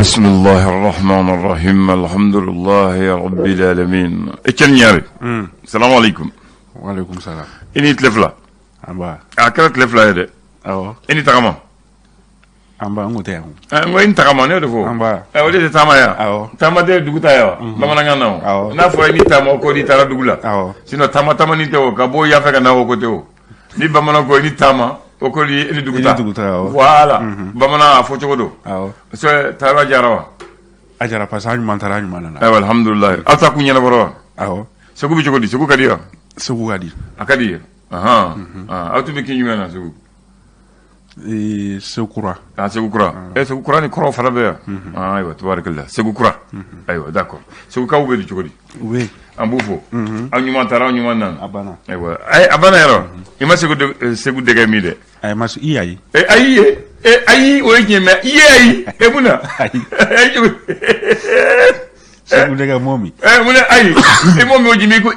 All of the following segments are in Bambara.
Bisimilahi rahmani rahim alhamdulilahi rabbil alamin. Etienne Ɲare, salamu aleykum. Waaleykum salam. I ni tile fila. Anba. A kɛra tile 2 ye dɛ. Awɔ. I ni tagama. Anba, n kun tɛ yan. N ko i ni tagama, ne y'o de fɔ. Anba. O de tɛ taama ye wa? Awɔ. Taama tɛ dugu ta ye wa? Bamanankan na o. Awɔ. N'a fɔra i ni taama, ko n'i taara dugu la. Awɔ. Sinon taama taamani tɛ o, ka bɔ yan fɛ ka na o ko tɛ o. Ni bamanan ko i ni taama, o ko i ni dugu ta. I ni dugu ta, awɔ. Voilà. Bamanan a fɔ cogo don. Awɔ. Parce que taara diyara wa? A jara parce que an ɲuman taara, an ɲuman nana. Ayiwa, alhamdulilayi. Aw ta kun ɲɛnabɔra wa? Awɔ. Segu bɛ cogo di? Segu ka di wa? Segu ka di. A ka di ye. Ahan. Aw tun bɛ kin jumɛn na Segu? Segu kura. Ah, Segu kura. Segu kura ni kɔrɔ fana bɛ yan. Ah, ayiwa, tabarikala. Segu kura. Ayiwa, d'accord. Segukaw bɛ di cogo di? U bɛ yen. An b'u fo. Aw ɲuman taara, aw ɲuman nana. A banna. Ayiwa, a banna yɛrɛ. I ma Segu dɛgɛ min dɛ. Ayi, ma i ayi. Ayi ye. Ayi, o ye tiɲɛ mais i ye ayi. Mun na? Ayi. Ayi cogo. Segu dɛgɛ mɔ min. Mun na ayi? I m'o min o jimi ko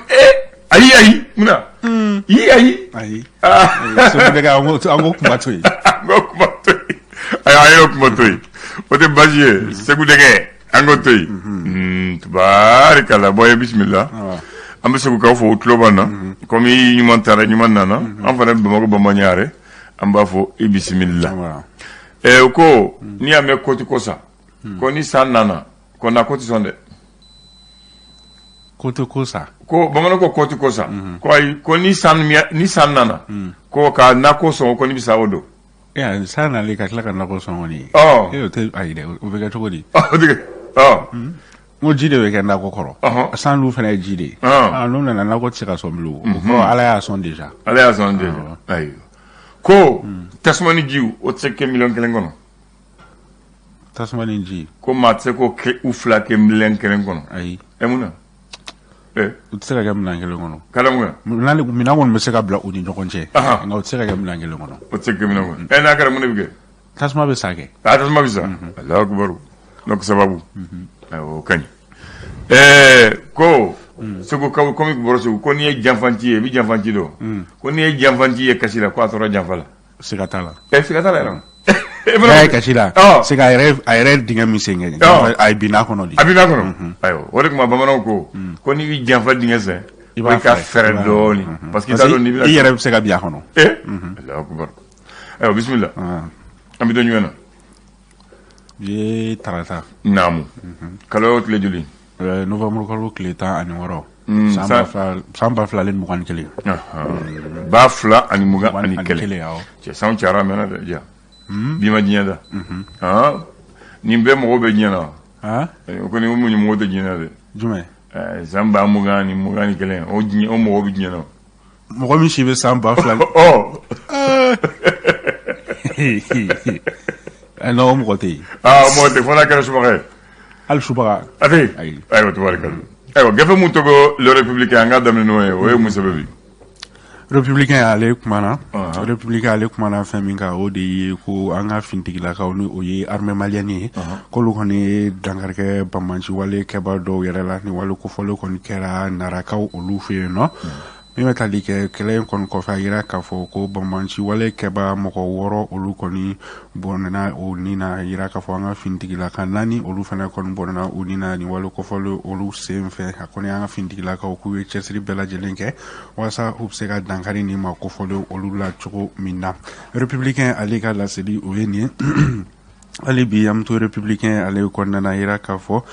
ayi ayi mun na? I ayi. Ayi. Ah. Segu dɛgɛ, an k'o kuma to yen. An k'o kuma to yen. Ayiwa, an y'o kuma to yen. O tɛ baasi ye. Segu dɛgɛ, an k'o to yen. Tabarikala. Bɔ ye bisimila. An bɛ Segukaw fo, u tulo b'an na. Komi i ɲuman taara, ɲuman nana. An fana bɛ Bamakɔ Bamba Ɲare. An b'a fɔ i bisimila. O ko n'i y'a mɛn ko ti ko sa. Ko ni san nana, ko na ko ti sɔn dɛ. Ko tɛ ko sa. Ko bamanan ko ko ti ko sa. Ko ayi, ko ni san nana, ko ka nakɔ sɔn, ko ni bɛ sa o don. San nalen ka tila ka nakɔ sɔn kɔni. Ɔ. O tɛ ayi dɛ, o bɛ kɛ cogo di? O tɛ kɛ. Ɔ. N ko ji de bɛ kɛ nakɔ kɔrɔ. San dun fana ye ji de ye. N'o nana, nakɔ tɛ se ka sɔn bilen o. O kɔrɔ Ala y'a sɔn déjà. Ala y'a sɔn déjà. Ayiwa. Ko tasuma ni ji, o tɛ se kɛ 1 kelen kɔnɔ. Tasuma ni ji. Ko maa tɛ se k'o kɛ u fila kɛ 1 kelen kɔnɔ. Ayi. Mun na? U tɛ se ka kɛ minɛn kelen kɔnɔ. Ka da mun kan? Minɛn kɔni bɛ se ka bila u ni ɲɔgɔn cɛ. Nka u tɛ se ka kɛ minɛn kelen kɔnɔ. O tɛ se ka kɛ minɛn kɔnɔ. N'a kɛra, mun de bɛ kɛ? Tasuma bɛ sa kɛ. A tasuma bɛ sa. Alahu akibaru. Donc sababu. Ayiwa, o ka ɲi. Ko Segukaw, komi bɔra Segu, ko n'i ye janfanci ye, i bɛ janfanci dɔn. Ko n'i ye janfanci ye kasi la, ko a tora janfa la. Siga t'a la. Siga t'a la yɛrɛ. N'a ye kasi la, c'est que a yɛrɛ dingɛ min sen kɛ, a binna kɔnɔ de. A binna kɔnɔ. Ayiwa, o de kama bamananw ko ko n'i bɛ janfa dingɛ sen, I b'a ka fɛrɛ dɔɔni parce que i t'a dɔn n'i bɛna. I yɛrɛ bɛ se ka bin a kɔnɔ. Alahu akibaru. Ayiwa, bisimila. An bɛ don jumɛn na? Bi ye tarata. Naamu. Kalo tile joli? Novembre kalo tile 16. San 2021. 2021. Cɛ, sanw cayara a mɛnna dɛ ja. Bi ma diɲɛ da. Nin bɛɛ mɔgɔw bɛ diɲɛ na wa? O kɔni o mɔgɔw tɛ diɲɛ na dɛ. Jumɛn? San ba mugan ni mugan ni kelen, o diɲɛ o mɔgɔw bɛ diɲɛ na. Mɔgɔ min si bɛ san 2000. Ɔ. Non, o mɔgɔ tɛ yen. Aa, o mɔgɔ tɛ, fo n'a kɛra subaga ye. Hali subaga. A tɛ yen. Ayi. Ayiwa, tabarikala. Ayiwa, gafe mun tɔgɔ Le Républicain, an k'a daminɛ n'o ye, o ye mun sɛbɛn bi? Républicain ale kumana, Républicain ale kumana fɛn min kan, o de ye ko an ka fintigilakaw, ni o ye armée malienne ye, k'olu kɔni ye dankari kɛ banbanci wale kɛba dɔw yɛrɛ la. Ni wale kofɔlen kɔni kɛra Narakaw olu fɛ yen nɔ. Min bɛ tali kɛ kɛlɛ in kɔni kɔfɛ, a yira k'a fɔ ko banbanci wale kɛba mɔgɔ 6, olu kɔni bɔnɛna o ni na. A yira k'a fɔ an ka fintigilaka naani, olu fana kɔni bɔnɛna o ni na nin wale kofɔlen olu sen fɛ. A kɔni an ka fintigilakaw k'u ye cɛsiri bɛɛ lajɛlen kɛ walasa u bɛ se ka dankari nin ma kofɔlen olu la cogo min na. Républicain ale ka laseli o ye nin ye. Hali bi an bɛ to Républicain ale kɔnɔna na, yira k'a fɔ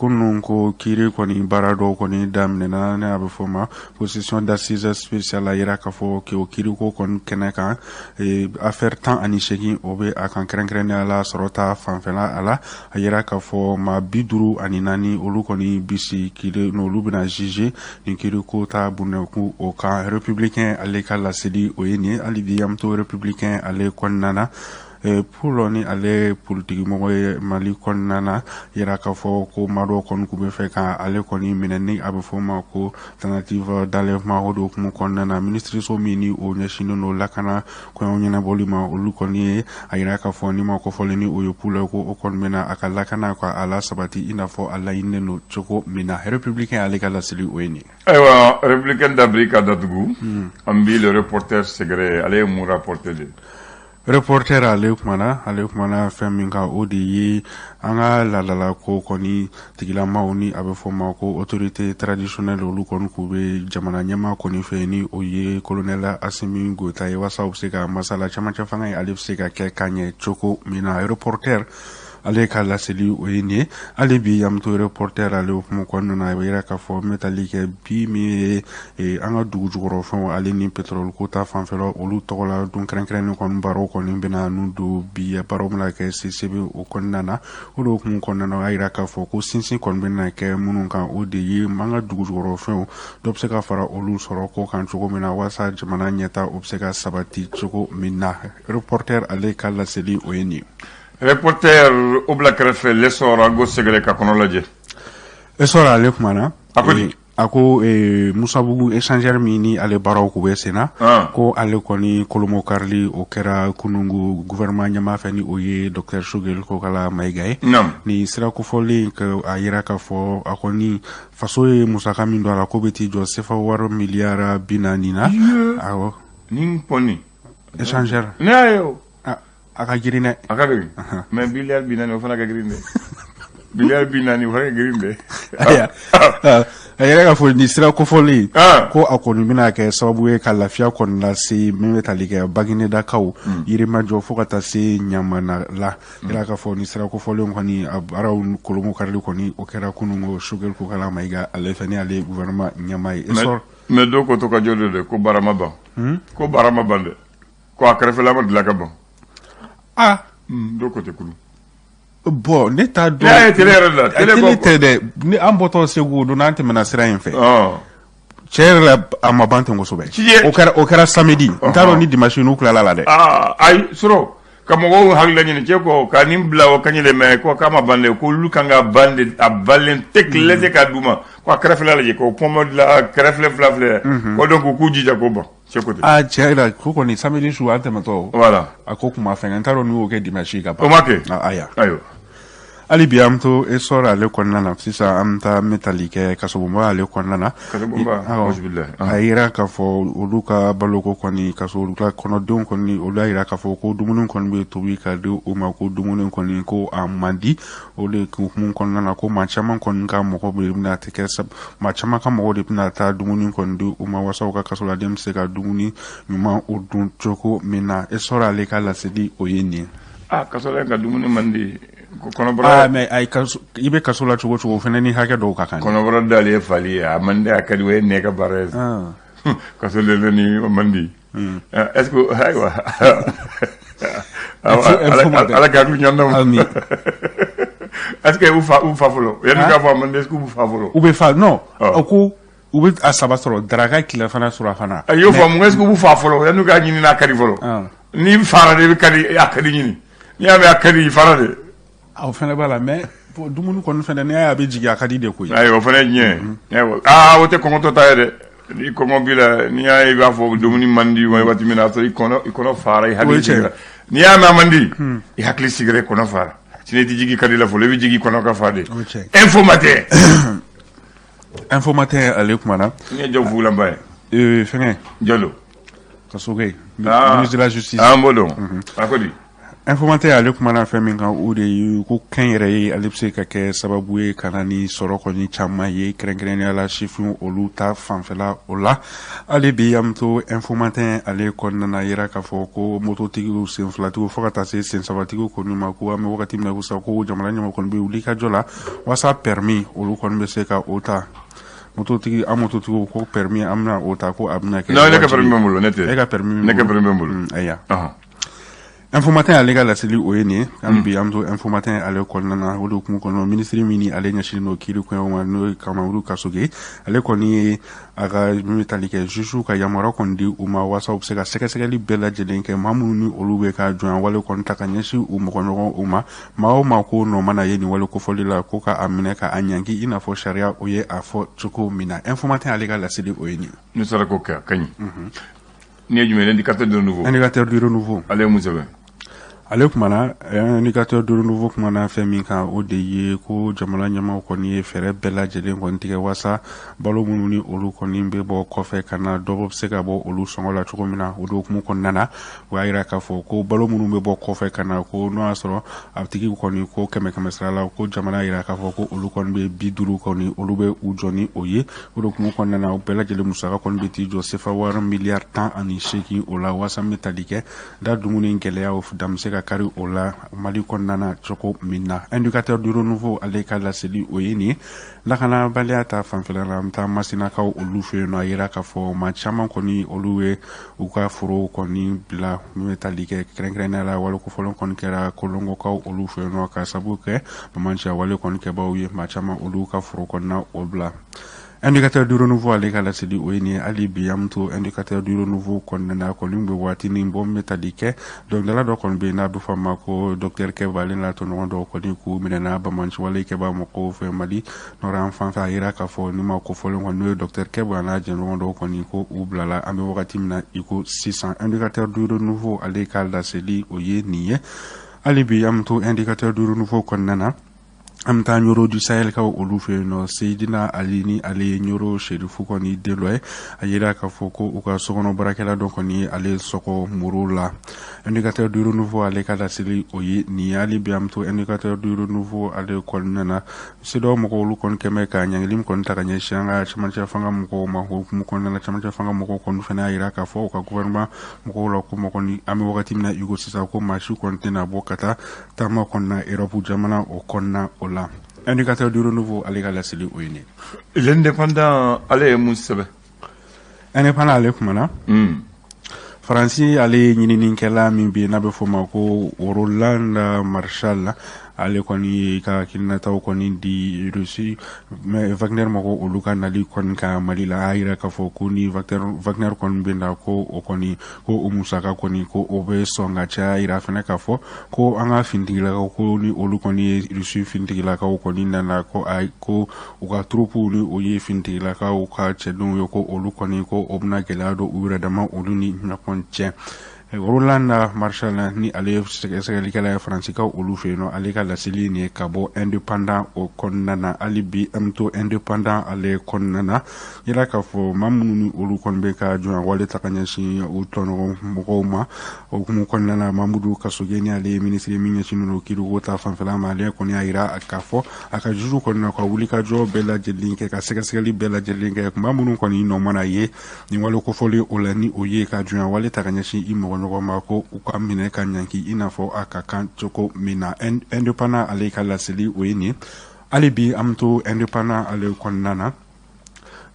kunun ko kiiri kɔni baara dɔw kɔni daminɛna, ne a bɛ fɔ ma ko session d'assises spéciale. A yira k'a fɔ o kiiriko kɔni kɛnɛ kan, affaire 18, o bɛ a kan, kɛrɛnkɛrɛnnenya la sɔrɔ ta fanfɛla a la. A yira k'a fɔ maa 54, olu kɔni bisi kiiri n'olu bɛna juger nin kiiriko ta bunɛkun o kan. Républicain ale ka laseli o ye nin ye. Hali bi an bɛ to Républicain ale kɔnɔna na. Poulo, ni ale politikimɔgɔ ye Mali kɔnɔna na, yira k'a fɔ ko maa dɔw kɔni tun bɛ fɛ ka ale kɔni minɛ, ni a bɛ fɔ o ma ko tentative d'enlèvement. O de hukumu kɔnɔna na, minisiriso min ni o ɲɛsinnen don lakana koɲɛw ɲɛnabɔli ma, olu kɔni ye a yira k'a fɔ ni ma kofɔlen ni o ye Poulo, ko o kɔni bɛna a ka lakana ka a la sabati i n'a fɔ a laɲininen don cogo min na. Républicain ale ka laseli o ye nin ye. Ayiwa, Républicain dabiri ka datugu, an bi Le Reporter sɛgɛrɛ. Ale ye mun rapporter de? Reporter ale kumana fɛn min kan, o de ye an ka laadala ko kɔni tigilamaw, ni a bɛ fɔ ma ko autorité traditionnelle, olu kɔni k'u bɛ jamana ɲɛmaa kɔni fɛ, ni o ye colonel Asimi Goyita ye, walasa u bɛ se ka masala camancɛ fanga ye, ale bɛ se ka kɛ ka ɲɛ cogo min na. Reporter ale ka laseli, o ye nin ye. Hali bi an bɛ to Reporter ale hukumu kɔnɔna na. A bɛ yira k'a fɔ n bɛ tali kɛ bi min ye an ka dugu jukɔrɔfɛnw ale ni pétrole ko ta fanfɛla, olu tɔgɔ la don kɛrɛnkɛrɛnnen kɔni, baaraw kɔni bɛna n'u don bi, baaraw bɛna kɛ CCB o kɔnɔna na. O de hukumu kɔnɔna na, o y'a yira k'a fɔ ko sinsin kɔni bɛna kɛ minnu kan, o de ye an ka dugu jukɔrɔfɛnw, dɔ bɛ se ka fara olu sɔrɔ ko kan cogo min na, walasa jamana ɲɛta o bɛ se ka sabati cogo min na. Reporter ale ka laseli, o ye nin ye. Reporter o bila kɛrɛfɛ, L'Essor, an ko sɛgɛrɛ ka kɔnɔ lajɛ. Essor ale kumana. A ko di? A ko Musabugu échangeur min ni ale baaraw k'u bɛ sen na, ko ale kɔni kolomokarili, o kɛra kunungu gouvernement ɲɛmaa fɛ, ni o ye docteur Choguel Kokala Mayiga ye. Ni sira kofɔlen, a yira k'a fɔ a kɔni faso ye musaka min don a la, ko bɛ t'i jɔ sefa wari miliyari 40 na. Awɔ. Nin kɔni. Échangeur. Ne y'a ye o. A ka girin dɛ. A ka girin, mais miliyari 40, o fana ka girin dɛ. Miliyari 40, o fana ka girin dɛ. Ayiwa, a yɛrɛ k'a fɔ nin sira kofɔlen, ko a kɔni bɛna kɛ sababu ye ka lafiya kɔni lase min bɛ tali kɛ Baginedakaw, Yirimajɔ fo ka taa se Ɲamana la. Yira k'a fɔ nin sira kofɔlen kɔni, a baaraw kolomo karili kɔni, o kɛra kununko Choguel Kokala Mayiga ale fɛ, ni ale ye gouvernement ɲɛmaa ye. Mais dɔw ko to ka jɔ de ko baara ma ban, ko baara ma ban dɛ, ko a kɛrɛfɛla ma dilan ka ban. Dɔw ko tɛ kulu. Bon, ne t'a dɔn. Ne y'a ye télé yɛrɛ la. Télé tɛ dɛ, ni an bɔtɔ Segu don, n'an tɛmɛna sira in fɛ, tiɲɛ yɛrɛ la, a ma ban ten kosɛbɛ. O kɛra samedi, n t'a dɔn ni dimanche n'u tilala la dɛ. Ayi, sɔrɔ ka mɔgɔw hakili laɲini cɛ kɔ ka nin bila o kaɲɛ de, mais ko k'a ma ban dɛ, ko olu kan ka ban de, a banlen tɛ tile tɛ k'a d'u ma, ko a kɛrɛfɛla lajɛ, ko pɔnmɔ dilan kɛrɛfɛ fila filɛ, ko donc u k'u jija ko ban cɛ ko ten. Aa, tiɲɛ yɛrɛ la, ko kɔni samedi su an tɛmɛtɔ. A ko kun ma fɛngɛ, n t'a dɔn n'u y'o kɛ dimanche ka ban. O ma kɛ. Ayiwa. Ayiwa. Hali bi an bɛ to Essor ale kɔnɔna na sisan, an bɛ taa n bɛ tali kɛ kasobonba ale kɔnɔna na. Kasobonba. A yira k'a fɔ olu ka baloko kɔni, kaso olu ka kɔnɔdenw kɔni, olu y'a yira k'a fɔ ko dumuni kɔni bɛ tobi ka di u ma, ko dumuni kɔni ko a man di. O de hukumu kɔnɔna na, ko maa caman kɔni ka mɔgɔ bɛ kɛ, maa caman ka mɔgɔw de bɛna taa dumuni kɔni di u ma, walasa u ka kasoladen bɛ se ka dumuni ɲuman o dun cogo min na. Essor ale ka laseli, o ye nin ye. Ah, kasola ka dumuni man di. Kɔnɔbara. Ah, mais ayi, i bɛ kaso la cogo o cogo, o fana ni hakɛ dɔw ka kan. Kɔnɔbara dalen ye fali ye, a man di, a ka di, o ye ne ka baara ye. Kaso de ni man di. Est-ce que ayiwa, Ala ka hakili ɲuman d'an ma. Est-ce que u fa fɔlɔ yanni k'a fɔ a man di, est-ce que u fa fɔlɔ? U bɛ fa, non, o ko u bɛ a saba sɔrɔ, daraka, tilafana, surafana. A y'o faamu, est-ce que u b'u fa fɔlɔ yanni k'a ɲini n'a ka di fɔlɔ? N'i fara de, i bɛ ka di, a ka di ɲini. N'i y'a mɛn a ka di, i fara de. O fana b'a la, mais dumuni kɔni fana, n'i y'a ye a bɛ jigin, a ka di de koyi. Ayiwa, o fana ye tiɲɛ ye. Ayiwa, aa, o tɛ kɔngɔtɔ ta ye dɛ. Ni kɔngɔ b'i la, n'i y'a ye i b'a fɔ dumuni man di waati min na, a sɔrɔ i kɔnɔ fara, i hakili sigira. N'i y'a mɛn a man di, i hakili sigira, i kɔnɔ fara. Sinon i tɛ jigin ka di la fɔlɔ, i bɛ jigin i kɔnɔ ka fa de. Info Matin. Info Matin ale kumana. N ye jɔn fugulanba ye. Fɛngɛ. Jalo. Kasoge. Ministre de la justice. An b'o dɔn. A ko di? Info Matin ale kumana fɛn min kan, o de ye ko kɛnyɛrɛye ale bɛ se ka kɛ sababu ye ka na ni sɔrɔ kɔni caman ye, kɛrɛnkɛrɛnnenya la sifin olu ta fanfɛla o la. Hali bi an bɛ to Info Matin ale kɔnɔna na, yira k'a fɔ ko mototigiw, sen filatigiw fo ka taa se sen sabatigiw kɔni ma, ko an bɛ wagati min na ko sisan, ko jamana ɲɛmɔgɔ kɔni bɛ wuli ka jɔ la walasa permis olu kɔni bɛ se ka o ta. Mototigi, an mototigiw ko permis an bɛna o ta, ko a bɛna kɛ. Non, ne ka permis bɛ n bolo, ne tɛ. E ka permis. Ne ka permis bɛ n bolo. Ayiwa. Info Matin ale ka laseli, o ye nin ye. Hali bi an bɛ to Info Matin ale kɔnɔna na. O de hukumu kɔnɔ, minisiri min ni ale ɲɛsinnen don kiiri koɲɛw ma, n'o ye Kamadu Kasoge, ale kɔni ye a ka min bɛ tali kɛ juge ka yamaruya kɔni di u ma, walasa u bɛ se ka sɛgɛsɛgɛli bɛɛ lajɛlen kɛ maa minnu ni olu bɛ ka jɔnya wale kɔni ta ka ɲɛsin u mɔgɔɲɔgɔn u ma. Maa o maa ko nɔ mana ye nin wale kofɔli la, ko ka a minɛ ka a ɲangi i n'a fɔ sariya o ye a fɔ cogo min na. Info Matin ale ka laseli, o ye nin ye. Ne sera k'o kɛ, a ka ɲi. Nin ye jumɛn ye? Indicateur du renouveau. Indicateur du renouveau. Ale ye mun sɛbɛn? Ale kumana, Indicateur du Renouveau kumana fɛn min kan, o de ye ko jamana ɲɛmaaw kɔni ye fɛɛrɛ bɛɛ lajɛlen kɔni tigɛ waasa balo minnu ni olu kɔni bɛ bɔ kɔfɛ ka na, dɔ bɛ se ka bɔ olu sɔngɔ la cogo min na. O de hukumu kɔnɔna na, o y'a yira k'a fɔ ko balo minnu bɛ bɔ kɔfɛ ka na, ko n'o y'a sɔrɔ a tigi kɔni ko 100 100 sara la, ko jamana yira k'a fɔ ko olu kɔni bɛ 50 kɔni, olu bɛ u jɔ ni o ye. O de hukumu kɔnɔna na, o bɛɛ lajɛlen musaka kɔni bɛ t'i jɔ sefa wari miliyari 18 o la, waasa min bɛ tali kɛ da dumuni gɛlɛyaw dan bɛ se ka kari o la Mali kɔnɔna na cogo min na. Indicateur du Renouveau ale ka laseli, o ye nin ye. Lakanabaliya ta fanfɛla la, an bɛ taa Masinakaw olu fɛ yen nɔ. A yira k'a fɔ maa caman kɔni, olu ye u ka forow kɔni bila, min bɛ tali kɛ kɛrɛnkɛrɛnnenya la, wale kofɔlen kɔni kɛra Kolongokaw olu fɛ yen nɔ, ka sababu kɛ bamanciya wale kɔni kɛbaaw ye. Maa caman olu ka foro kɔnɔna o bila. Indicateur du Renouveau ale ka laseli, o ye nin ye. Hali bi an bɛ to Indicateur du Renouveau kɔnɔna na kɔni, bɛ waati ni bɔ min bɛ tali kɛ dɔnkilidala dɔ kɔni bɛ yen n'a bɛ fɔ a ma ko Docteur Kɛba, ale n'a tɔɲɔgɔn dɔw kɔni k'u minɛna banbaanci wale kɛbaa mɔgɔw fɛ Mali nord yan fan fɛ. A yira k'a fɔ ni ma kofɔlen kɔni, n'o ye Docteur Kɛba n'a jɛɲɔgɔn dɔw kɔni, ko u bilala an bɛ wagati min na i ko sisan. Indicateur du Renouveau ale ka laseli, o ye nin ye. Hali bi an bɛ to Indicateur du Renouveau kɔnɔna na, an bɛ taa Ɲoro du Sahel kaw olu fɛ yen nɔ. Seyidina Ali ni ale ye Ɲoro Serifu kɔni den dɔ ye, a yira k'a fɔ ko u ka sokɔnɔ baarakɛla dɔ kɔni ye ale sɔgɔ muru la. Indicateur du Renouveau ale ka laseli, o ye nin ye. Hali bi an bɛ to Indicateur du Renouveau ale kɔnɔna na, CEDEAO mɔgɔw olu kɔni kɛmɛ ka ɲangili min kɔni ta ka ɲɛsin an ka cɛmancɛ fanga mɔgɔw ma, o hukumu kɔnɔna na, cɛmancɛ fanga mɔgɔw kɔni fana y'a yira k'a fɔ u ka gouvernement mɔgɔw la ko mɔgɔ ni an bɛ wagati min na i ko sisan, ko maa si kɔni tɛna bɔ ka taa taama kɔnɔna Europe jamana o kɔnɔna o la. Indicateur du Renouveau ale ka laseli, o ye nin. L'Indépendant ale ye mun sɛbɛn? Indépendant ale kumana Faransi ale ye ɲininikɛla min bɛ yen n'a bɛ fɔ o ma ko Roland Marchal, ale kɔni ye ka hakilinataw kɔni di Russie mais Wagner mɔgɔw olu ka nali kɔni ka Mali la. A y'a yira k'a fɔ ko ni Wagner kɔni bɛ na, ko o kɔni ko o musaka kɔni ko o bɛ sɔn ka caya. Yira fana k'a fɔ ko an ka finitigilakaw, ko ni olu kɔni ye Russie finitigilakaw kɔni nana, ko a ko u ka troupew ni o ye finitigilakaw ka cɛdenw ye, ko olu kɔni ko o bɛna gɛlɛya don u yɛrɛ dama olu ni ɲɔgɔn cɛ. Roland Marchal ni ale ye sɛgɛsɛgɛlikɛla ye Faransikaw olu fɛ yen nɔ, ale ka laseli nin ye ka bɔ Indépendant o kɔnɔna na. Hali bi an bɛ to Indépendant ale kɔnɔna na, yira k'a fɔ maa minnu ni olu kɔni bɛ ka jɔnya wale ta ka ɲɛsin u tɔɲɔgɔn mɔgɔw ma, o hukumu kɔnɔna na, Mamudu Kasoge ni ale ye minisiri min ɲɛsinnen don kiiriko ta fanfɛla ma, ale kɔni y'a yira k'a fɔ a ka juge kɔni na ka wulikajɔ bɛɛ lajɛlen kɛ, ka sɛgɛsɛgɛli bɛɛ lajɛlen kɛ, kuma minnu kɔni nɔ mana ye nin wale kofɔlen o la, ni o ye ka jɔnya wale ta ka ɲɛsin i mɔgɔ ɲɔgɔn ma, ko u ka minɛ ka ɲanki i n'a fɔ a ka kan cogo min na. Indépendant ale ka laseli, o ye nin. Hali bi an bɛ to Indépendant ale kɔnɔna na,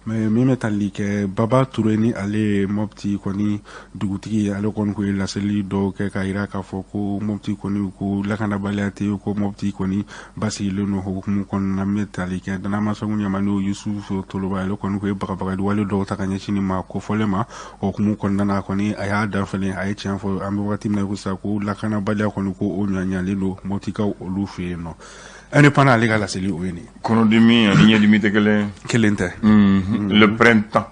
mais min bɛ tali kɛ Baba Ture ni ale ye Mɔpti kɔni dugutigi ye, ale kɔni ko ye laseli dɔw kɛ k'a yira k'a fɔ ko Mɔpti kɔni ko lakanabaliya tɛ yen, ko Mɔpti kɔni basigilen don. Hukumu kɔnɔna min bɛ tali kɛ Danamasagu ɲɛma, n'o Yusufu Toloba, ale kɔni ko ye bagabagali wale dɔw ta ka ɲɛsin nin ma kofɔlen ma. O hukumu kɔnɔna na kɔni, a y'a danfɛnɛ, a ye tiɲɛ fɔ an bɛ wagati min na ko sisan, ko lakanabaliya kɔni ko o ɲaɲalen don Mɔptikaw olu fɛ yen nɔ. Indépendant ale ka laseli, o ye nin. Kɔnɔdimi ani ɲɛdimi tɛ kelen. Kelen tɛ. Le Printemps.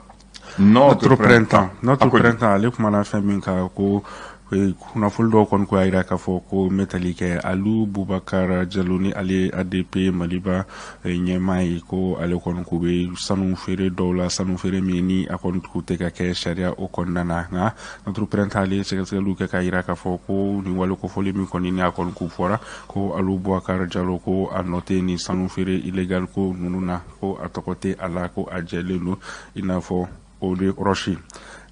Notre Printemps. Notre Printemps ale kumana fɛn min kan, ko kunnafoni dɔw kɔni ko y'a jira k'a fɔ ko n bɛ tali kɛ Alu Bubakar Jalo ni ale ye ADP Maliba ɲɛmaa ye, ko ale kɔni k'u bɛ sanu feere dɔw la, sanu feere min ni a kɔni tun tɛ ka kɛ sariya o kɔnɔna na. Nka Notre Printemps ale ye sɛgɛsɛgɛliw kɛ k'a jira k'a fɔ ko nin wale kofɔlen min kɔni ni a kɔni k'u fɔra ko Alu Bubakar Jalo, ko a nɔ tɛ nin sanu feere illégal ko ninnu na, ko a tɔgɔ tɛ a la, ko a jɛlen don i n'a fɔ o de rɔsi.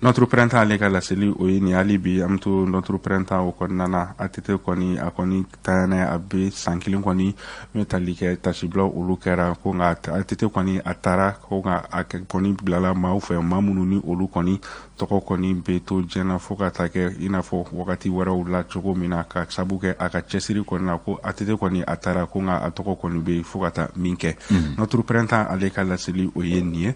Notre Printemps ale ka laseli, o ye nin. Hali bi an bɛ to Notre Printemps o kɔnɔna na, ATT kɔni a kɔni taara a bɛ san kelen kɔni n bɛ tali kɛ tasibila olu kɛra, ko nka ATT kɔni a taara, ko nka a kɔni bilala maaw fɛ, maa minnu ni olu kɔni tɔgɔ kɔni bɛ to diɲɛ na fo ka taa kɛ i n'a fɔ wagati wɛrɛw la cogo min na, ka sabu kɛ a ka cɛsiri kɔni na, ko ATT kɔni a taara, ko nka a tɔgɔ kɔni bɛ fo ka taa min kɛ. Notre Printemps ale ka laseli, o ye nin ye.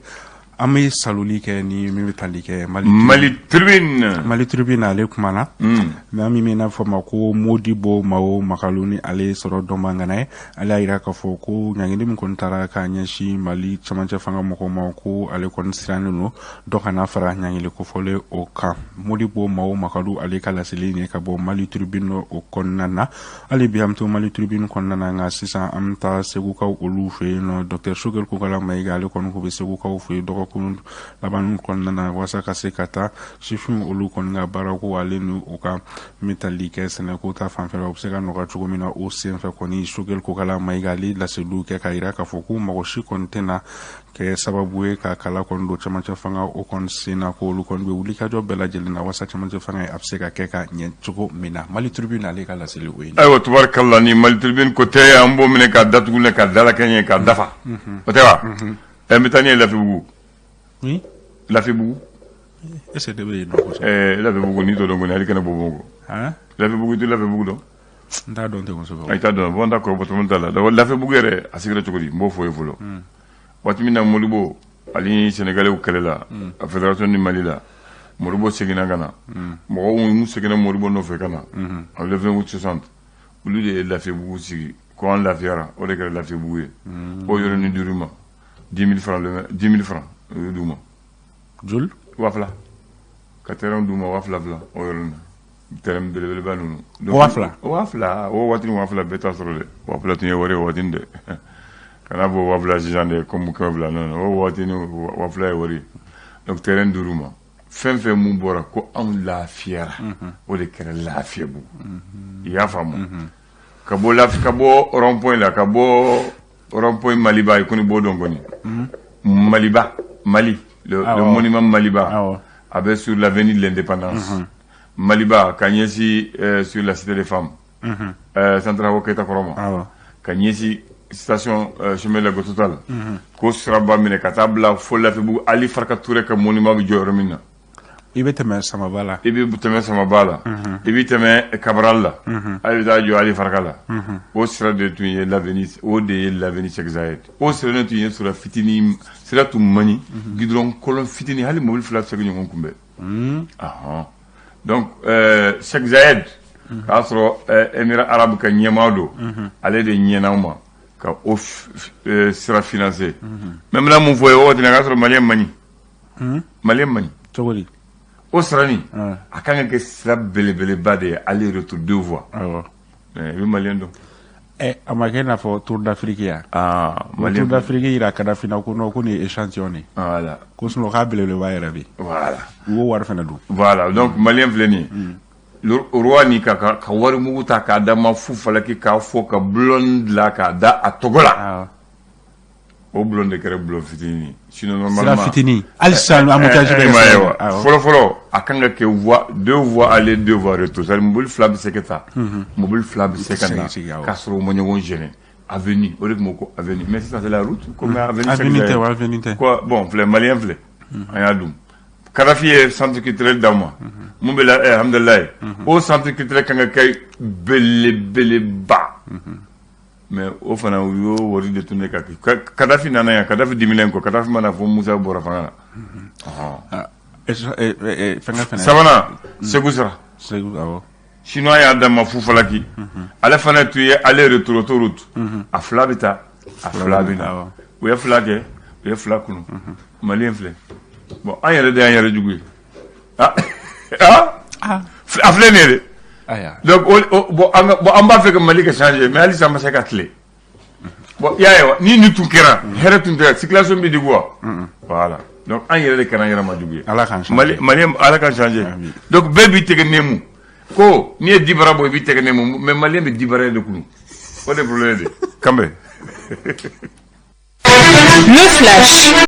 An bɛ saloli kɛ ni min bɛ tali kɛ Mali Mali Tribune. Mali Tribune, ale kumana maa min bɛ n'a fɔ ma ko Modibo Mao Makalu, ni ale sɔrɔ dɔnbagana ye. Ale y'a jira k'a fɔ ko ɲangili min kɔni taara k'a ɲɛsin Mali cɛmancɛ fanga mɔgɔw ma, ko ale kɔni sirannen don dɔ kana fara ɲangili kofɔlen o kan. Modibo Mao Makalu, ale ka laseli ye ka bɔ Mali Tribune o kɔnɔna na. Hali bi an bɛ to Mali Tribune kɔnɔna na, nka sisan an bɛ taa Segukaw olu fɛ yen nɔ. Docteur Choguel Kokala Mayiga, ale kɔni ko bɛ Segukaw fɛ yen dɔgɔkun laban kɔnɔna na, walasa ka se ka taa sifinw olu kɔni ka baarako, ale ni u ka tali kɛ sɛnɛko ta fanfɛ, u bɛ se ka nɔgɔya cogo min na. O senfɛ kɔni, Choguel Kokala Mayiga, ale laseliw kɛ k'a jira k'a fɔ ko mɔgɔ si kɔni tɛna kɛ sababu ye ka kala kɔni don cɛmancɛ fanga o kɔni sen na, ko olu kɔni bɛ wuli ka jɔ bɛɛ lajɛlen na walasa cɛmancɛ fanga ye a bɛ se ka kɛ ka ɲɛ cogo min na. Mali Tribune, ale ka laseli o ye. Ayiwa, tubarikalla, ni Mali Tribune ko tɛ, an b'o minɛ k'a datugu, k'a dalakɛɲɛ, k'a dafa, o tɛ wa? Ɛ, n bɛ taa ni ye Lafibugu. Oui. Lafibugu. Est ce que ne bɛ yen nɔ kosɛbɛ? Ɛɛ, Lafibugu, n'i t'o dɔn kɔni, hali kana bɔ Bamakɔ. Han. Lafibugu, i tɛ Lafibugu dɔn? N t'a dɔn ten kosɛbɛ. I t'a dɔn. Bon, d'accord, bɔtɔmɔ t'a la. D'abord, Lafibugu yɛrɛ, a sigira cogo di? N b'o fɔ ye fɔlɔ. Waati min na Modibo ani Sénégalais kɛlɛla a fédération ni Mali la, Modibo seginna ka na. Mɔgɔw minnu seginna Modibo nɔfɛ ka na en le 20 août 60, olu de ye Lafibugu sigi ko an lafiyara. O de kɛra Lafibugu ye. O yɔrɔnin dir'u ma 10 000 francs, 10 000 francs, o y'o d'u ma. Joli? 2000, ka terrain d'u ma 2000 2000. O yɔrɔnin na, terrain belebeleba ninnu. 2000? 2000. O waati ni 2000 bɛɛ t'a sɔrɔ dɛ. 2000 tun ye wari ye waati dɛ. Kana fɔ 2000 sisan dɛ, comme 200. Non, o waati ni 2000 ye wari ye. Donc terrain dir'u ma. Fɛn fɛn mun bɔra ko anw lafiyara, o de kɛra Lafiyabugu. I y'a faamu? Ka bɔ lafi, ka bɔ rond point la, ka bɔ rond point Maliba, i kɔni b'o dɔn kɔni. Maliba, Mali, le monument Maliba a bɛ sur l'avenue de l'Indépendance. Maliba ka ɲɛsin sur la cité des femmes, centre Awa Keyita kɔrɔ ma, ka ɲɛsin station chemin de la Total, ko siraba minɛ ka taa bila fo Lafibugu, Ali Farka Touré ka monument bɛ jɔ yɔrɔ min na. I bɛ tɛmɛ Samaba la. I bɛ tɛmɛ Samaba la, i bɛ tɛmɛ Cabral la, a bɛ taa jɔ Ali Farka la. O sira de tun ye l'avenue, o de ye l'avenue Cheikh Zayed. O sira de tun ye sira fitinin, sira tun man ɲi, goudron kolon fitinin, hali mobili fila tɛ se ka ɲɔgɔn kunbɛn. Ahɔn, donc Cheikh Zayed, k'a sɔrɔ Émirats arabes ka ɲɛmaa don, ale de ɲɛna ma ka o sira financer. Mais n bɛna mun fɔ ye? O waati la, k'a sɔrɔ malien man ɲi, malien man ɲi. Cogo di? O sira nin, a kan ka kɛ sira belebeleba de ye, aller retour, deux voies. Mais i bɛ malien dɔn. Ɛ, a ma kɛ i n'a fɔ Tour d'Afrique ya? Aa. Tour d'Afrique yira Kadafi na ko non, ko nin ye échantillon de ye. Voilà. Ko sinon k'a belebeleba yɛrɛ bɛ yen. Voilà. U y'o wari fana dun. Voilà, donc malien filɛ nin ye, roi ni ka wari mugu ta k'a da ma fu falaki, k'a fɔ ka bulon dilan k'a da a tɔgɔ la. O bulon de kɛra bulon fitinin ye. Sinon normalement sira fitinin, hali sisan embouteillage bɛ kɛ sira wa. Fɔlɔ fɔlɔ, a kan ka kɛ voie, deux voies aller, deux voies retour, c'est à dire mobili fila bɛ se ka taa, mobili fila bɛ se ka na, k'a sɔrɔ u ma ɲɔgɔn gêner. Avenue, o de tun bɛ ko avenue, mais sisan c'est la route, comme avenue. Avenue tɛ wa, avenue tɛ. Quoi? Bon, filɛ, malien filɛ, an y'a dun. Kadafi ye centre culturel d'aw ma mun bɛ la alhamdulilayi. O centre culturel kan ka kɛ belebeleba, mais o fana, u y'o wari de tun ka kɛ. Kadafi nana yan, Kadafi diminen kɔ, Kadafi mana fɔ Musa bɔra fanga la. Fɛnkɛ fɛnɛ. Sabanan, Segu sira. Segu, awɔ. Chinois y'a d'a ma fu falaki. Ale fana tun ye aller retour autoroute, a fila bɛ taa, a fila bɛ na. U ye fila kɛ, u ye fila kunu. Malien filɛ. Bon, an yɛrɛ de y'an yɛrɛ jugu ye. Ah ah, a filɛ nin ye dɛ. Donc bon, an b'a fɛ ka Mali ka changer, mais halisa an ma se ka tile. Bon, i y'a ye wa, ni nin tun kɛra, hɛrɛ tun tɛ, circulation bɛ degun wa? Voilà, donc an yɛrɛ de kɛra an yɛrɛ ma jugu ye. Ala k'an changer. Mali, Malien, Ala k'an changer. Donc bɛɛ b'i tɛgɛ nɛmu ko n'i ye dibara bɔ, i b'i tɛgɛ nɛmu, mais malien bɛ dibara de kunu. O de problème de kanbɛn. Le flash.